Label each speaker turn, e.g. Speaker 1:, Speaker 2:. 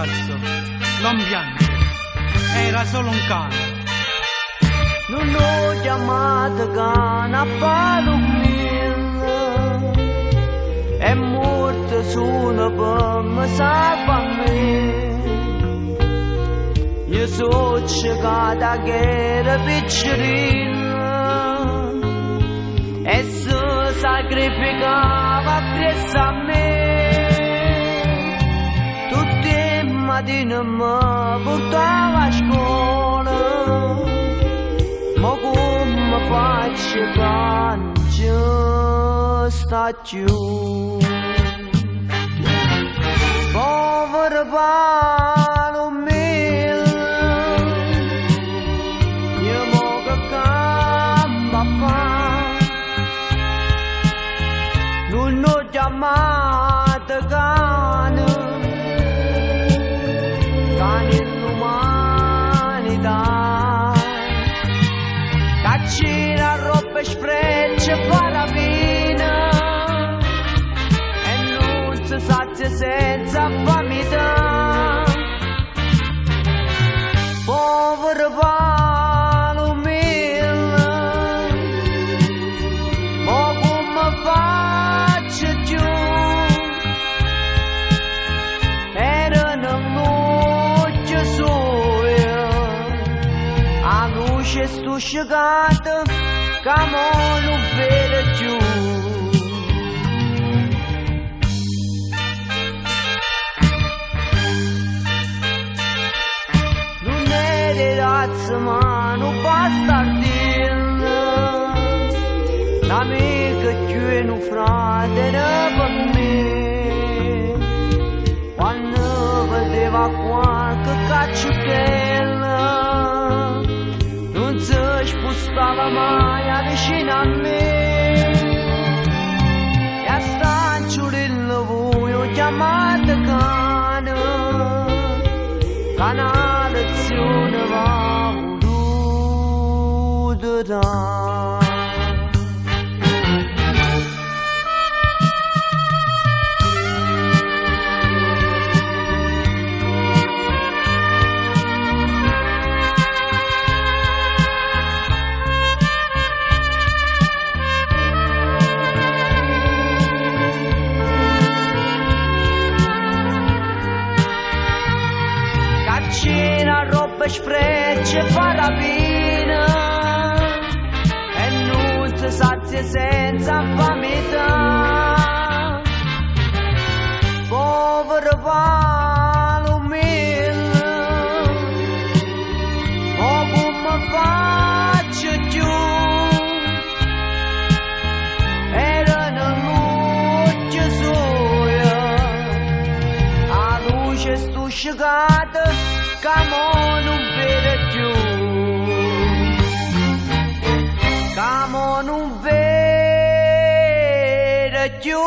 Speaker 1: Ragazzo, non piangere, era solo un cane.
Speaker 2: Nun 'o chiammate cane a palummillo, è muorto sulo pe' me salva' a me. Io so' cecato 'a che era piccerillo e se sacrificava appriesso a me. Tutt' 'e matine me purtava a scola, mo comme faccio ca nun ce sta cchiù. Povero palummillo, io mo che campo a fa'? Nun 'o chiammate cane, cane 'e l'umanità. C'accire, arrobba e sfreggia e fa rapina e nun se sazia senza 'nfamità. Povero palummillo, mo comme faccio cchiù? Erano ll'uocchie suoje, 'a luce 'e stu cecato ca mo nun vede cchiù. Nun era 'e razza ma nu bastardillo, n'amico cchiù 'e nu frate era pe' me. Quanno vedeva qualche cacciuttella, nun se spustava mai 'a vicino a me. E a st'angiulillo vuje 'o chiammate cane, ca na lezione v'ha vuluto dà. C'accire, arrobba, sfreggia e fa rapina e nun se sazia senza 'nfamità. Povero palummillo, mo comme faccio cchiù? Erano ll'uocchie suoje, 'a luce 'e stu cecato ca mo nun vede cchiù. Ca mo nun vede cchiù.